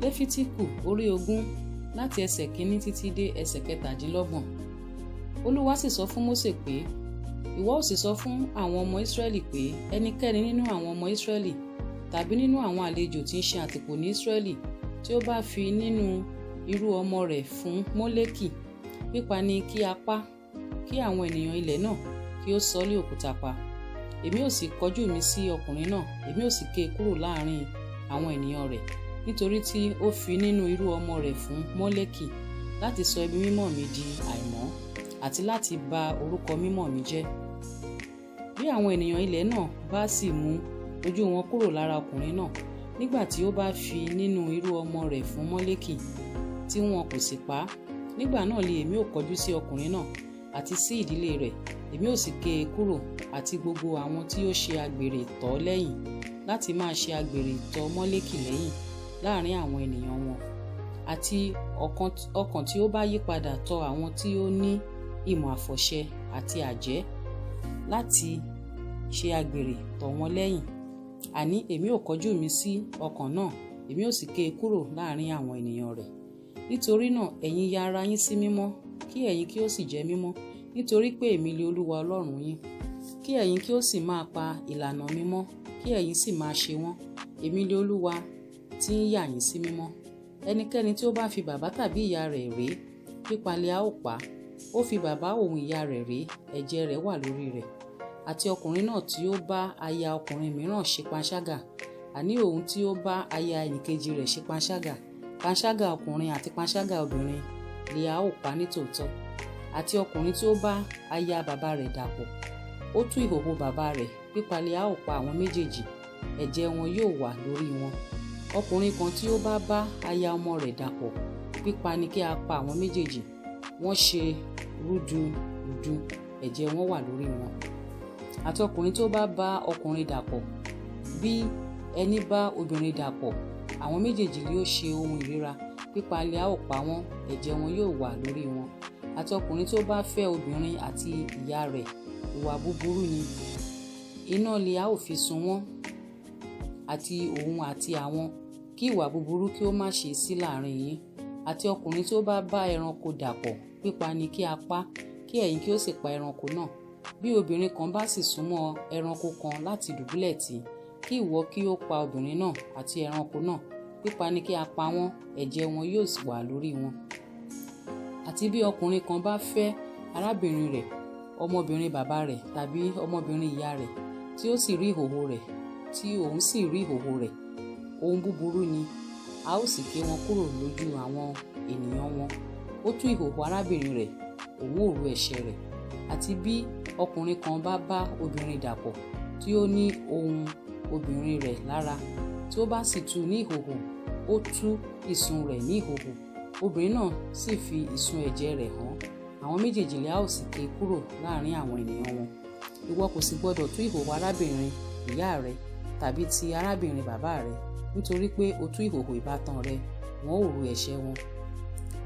Lẹ́fítíkù orí 20, láti ẹsẹ̀ 1 títí dé ẹsẹ̀ 27. Olúwa sì sọ fún Mósè pé, ìwọ ó sì sọ fún àwọn ọmọ Ísírẹ́lì pé, ẹnikẹ́ni nínú àwọn ọmọ Ísírẹ́lì tàbí nínú àwọn àlejò tí ń ṣe àtìpó ní Ísírẹ́lì tí ó bá fi nínú irú ọmọ rẹ̀ fún Mólékì, pípa ni kí a pa, kí àwọn ènìyàn ilẹ̀ náà kí ó sọ lé òkúta pa. Èmi ó sì kọjú mi sí ọkùnrin náà, èmi ó sì ké e kúrò láàrin àwọn ènìyàn rẹ̀, nítorí tí ó fi nínú irú ọmọ rẹ̀ fún Mólékì láti sọ ibi mímọ́ mi di àìmọ́ àti láti ba orúkọ mímọ́ mi jẹ́. Bí àwọn ènìyàn ilẹ̀ náà bá sì mú ojú wọn kúrò lára ọkùnrin náà nígbà tí ó bá fi nínú irú ọmọ rẹ̀ fún Mólékì, tí wọn kò sì pa á, nígbà náà li èmi ó kọjú sí ọkùnrin náà àti sí ìdílé rẹ̀, èmi ó sì ké e kúrò àti gbogbo àwọn tí ó ṣe àgbèrè tọ̀ lẹ́yìn láti máa ṣe àgbèrè tọ̀ Mólékì lẹ́yìn láàrin àwọn ènìyàn wọn. Àti ọkàn tí ó bá yípadà tọ̀ àwọn tí ó ní ìmọ̀ àfọ̀ṣẹ àti àjẹ́ láti ṣe àgbèrè tọ̀ wọ́n lẹ́yìn, àní èmi ó kọjú mi sí ọkàn náà, èmi ó sì ké e kúrò láàrin àwọn ènìyàn rẹ̀. Nítorí náà ẹ̀yin ya ara yín sí mímọ́, kí ẹ̀yin kí ó sì jẹ́ mímọ́, nítorí pé èmi li Olúwa Ọlọ́run yín. Kí ẹ̀yin kí ó sì máa pa ìlànà mi mọ́, kí ẹ̀yin sì máa ṣe wọ́n. Èmi li Olúwa tí ń yà yín sí mímọ́. Ẹnikẹ́ni tí ó bá fi bàbá tàbí ìyá rẹ̀ ré, pípa li a ó pa. Ó fi bàbá òun ìyá rẹ̀ ré, ẹ̀jẹ̀ rẹ̀ wà lórí rẹ̀. Àti ọkùnrin náà tí ó bá aya ọkùnrin mìíràn ṣe panṣágà, àní òun tí ó bá aya ẹnìkejì rẹ̀ ṣe panṣágà, panṣágà ọkùnrin àti panṣágà obìnrin li a ó pa nítòótọ́. Àti ọkùnrin tí ó bá aya bàbá rẹ̀ dàpọ̀, ó tú ìhòhò bàbá rẹ̀, pípa li a ó pa àwọn méjèèjì, ẹ̀jẹ̀ wọn yóò wà lórí wọn. Ọkùnrin kan tí ó bá bá aya ọmọ rẹ̀ dàpọ̀, pípa ni kí a pa àwọn méjèèjì, wọ́n ṣe rúdurùdu, ẹ̀jẹ̀ wọn wà lórí wọn. Àti ọkùnrin tí ó bá bá ọkùnrin dàpọ̀, bí ẹni bá obìnrin dàpọ̀, àwọn méjèèjì li ó ṣe ohun ìríra, pípa li a ó pa wọ́n, ẹ̀jẹ̀ wọn yóò wà lórí wọn. Àti ọkùnrin tí ó bá fẹ́ obìnrin àti ìyá rẹ̀, ìwà búburú ni, iná li a ó fi sun wọ́n, àti òun àti àwọn, kí ìwà búburú kí ó má ṣe sí láàrin yín. Àti ọkùnrin tí ó bá bá ẹranko dàpọ̀, pípa ni kí a pa, kí ẹ̀yin kí ó sì pa ẹranko náà. Bí obìnrin kan bá sì súnmọ́ ẹranko kan láti dùbúlẹ̀ tì, kí ìwọ kí ó pa obìnrin náà àti ẹranko náà, pípa ni kí a pa wọ́n, ẹ̀jẹ̀ wọn yóò wà lórí wọn. Àti bí ọkùnrin kan bá fẹ́ arábìnrin rẹ̀, ọmọbìnrin bàbá rẹ̀ tàbí ọmọbìnrin ìyá rẹ̀, tí ó sì rí ìhòhò rẹ̀, tí òun sì rí ìhòhò rẹ̀, ohun búburú ni, a ó sì ké wọn kúrò lójú àwọn ènìyàn wọn. Ó tú ìhòhò arábìnrin rẹ̀, òun ó ru ẹ̀ṣẹ̀ rẹ̀. Àti bí ọkùnrin kan bá bá obìnrin dàpọ̀ tí ó ní ohun obìnrin rẹ̀ lára, tí ó bá sì tú ní ìhòhò, ó tú ìsun rẹ̀ ní ìhòhò, obìnrin náà sì fi ìsun ẹ̀jẹ̀ rẹ̀ hàn, àwọn méjèèjì li a ó sì ké kúrò láàrin àwọn ènìyàn wọn. Ìwọ kò sì gbọdọ̀ tú ìhòhò arábìnrin ìyá rẹ tàbí ti arábìnrin bàbá rẹ, nítorí pé o tú ìhòhò ìbátan rẹ, wọn ó ru ẹ̀ṣẹ̀ wọn.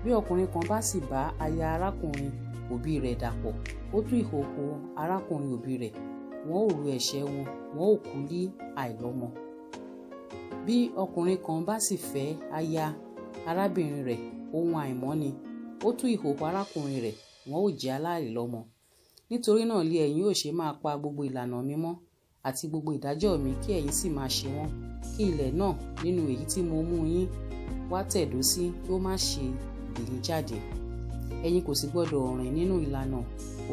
Bí ọkùnrin kan bá sì bá aya arákùnrin òbí rẹ̀ dàpọ̀, ó tú ìhòhò arákùnrin òbí rẹ̀, wọn ó ru ẹ̀ṣẹ̀ wọn, wọn ó kú ní àìlọ́mọ. Bí ọkùnrin kan bá sì fẹ́ aya arábìnrin rẹ̀, ohun àìmọ́ ni, ó tú ìhòhò arákùnrin rẹ̀, wọn ó jẹ́ aláìlọ́mọ. Nítorí náà li ẹ̀yin ó ṣe máa pa gbogbo ìlànà mi mọ́ àti gbogbo ìdájọ́ mi, kí ẹ̀yin sì máa ṣe wọ́n, kí ilẹ̀ náà nínú èyí tí mo mú yín wá tẹ̀dó sí kí ó má ṣe bì yín jáde. Ẹ̀yin kò sì gbọdọ̀ rìn nínú ìlànà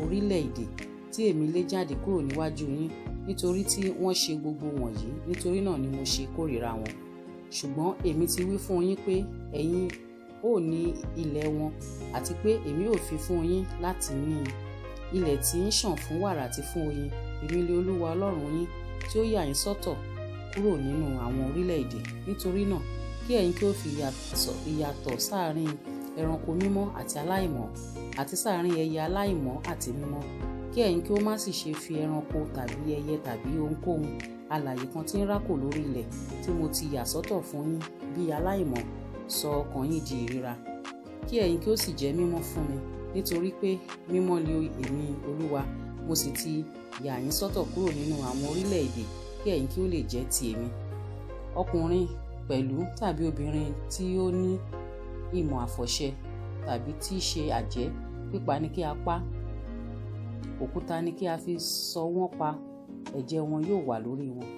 orílẹ̀-èdè tí èmi lé jáde kúrò níwájú yín, nítorí tí wọ́n ṣe gbogbo wọ̀nyí, nítorí náà ni mo ṣe kórìíra wọn. Ṣùgbọ́n èmi ti wí fún yín pé ẹ̀yin ó ní ilẹ̀ wọn, àti pé èmi ó fi fún yín láti ní ilẹ̀ tí ń sàn fún wàrà àti fún oyin. Èmi li Olúwa Ọlọ́run yín tí ó yà yín sọ́tọ̀ kúrò nínú àwọn orílẹ̀-èdè. Nítorí náà kí ẹ̀yin kí ó fi ìyàtọ̀ sáàrín ẹranko mímọ́ àti aláìmọ́, àti sáàrín ẹyẹ aláìmọ́ àti mímọ́. Kí ẹ̀yin kí ó má sì ṣe fi ẹranko tàbí ẹyẹ tàbí ohunkóhun alààyè kan tí ń rákò lórí ilẹ̀ tí mo ti yà sọ́tọ̀ fún yín bí aláìmọ́ sọ ọkàn yín di ìríra. Kí ẹ̀yin kí ó sì jẹ́ mímọ́ fún mi, nítorí pé mímọ́ li èmi Olúwa, mo sì ti yà yín sọ́tọ̀ kúrò nínú àwọn orílẹ̀-èdè, kí ẹ̀yin kí ó lè jẹ́ ti èmi. Ọkùnrin pẹ̀lú tàbí obìnrin tí ó ní ìmọ̀ àfọ̀ṣẹ tàbí tí í ṣe àjẹ́, pípa ni kí a pa. Òkúta ni kí a fi sọ wọ́n pa, ẹ̀jẹ̀ wọn yóò wà lórí wọn.